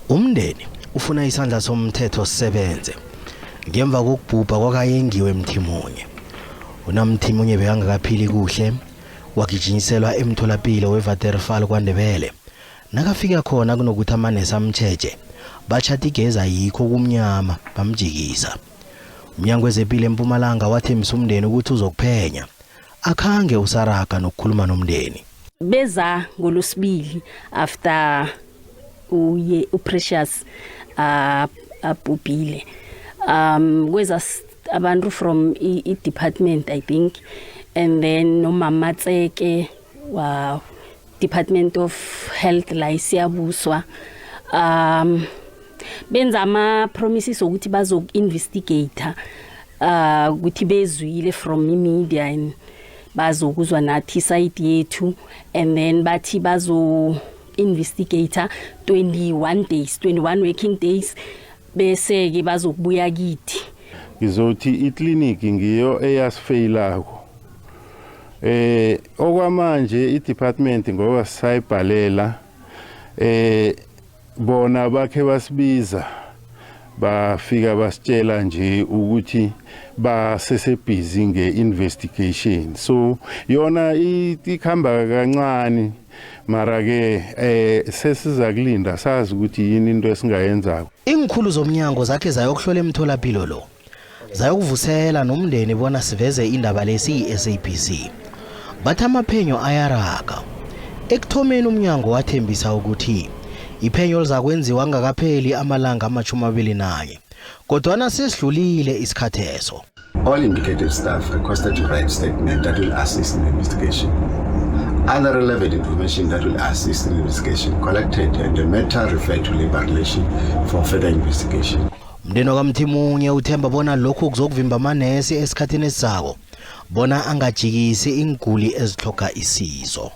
Umndeni ufuna isandla somthetho sisebenze ngemva kokubhubha kwakaYengiwe Mthimunye. UNaMthimunye bekangakaphili kuhle, wagijinyiselwa emtholapilo weVaterfal KwaNdebele. Nakafika khona kunokuthi amanesi amtjheje, batjhatha igeza yikho kumnyama bamjikisa. Umnyango wezepilo eMpumalanga wathembisa umndeni ukuthi uzokuphenya. Akhange usaraga nokukhuluma nomndeni. Beza ngolosibili after uye uPrecious abhubhile, kweza abantu from i-department, I think, and then nomama Tseke wa Department of Health la isiyabuswa. Benza ama promises ukuthi bazoku-investigate, ukuthi bezwile from i-media and bazokuzwa nathi side yethu, and then bathi bazo investigate 21 days, 21 working days, bese ke bazokubuya kithi. Ngizothi ikliniki ngiyo eyasifeyilako. Okwamanje i-department, ngoba sisayibhalela, bona bakhe basibiza, bafika basitshela nje ukuthi basesebhizi nge-investigation, so yona ikhamba kancane, mara ke sesiza kulinda sazi ukuthi yini into esingayenzako. Iinkhulu zomnyango zakhe zayokuhlola emtholapilo lo, zayokuvusela nomndeni bona siveze indaba lesi i-SABC. Bathi amaphenyo ayaraga. Ekuthomeni umnyango wathembisa ukuthi iphenyo lizakwenziwa ngakapheli amalanga ama-21, kodwana sesidlulile isikhatheso. All implicated staff requested to write statement that will assist in the investigation. Other relevant information that will assist in the investigation collected and the matter referred to labor relation for further investigation. Umndeni wakaMthimunye uthemba bona lokhu kuzokuvimba amanesi esikhathini esizako bona angajikisi iinguli ezitlhoga isizo.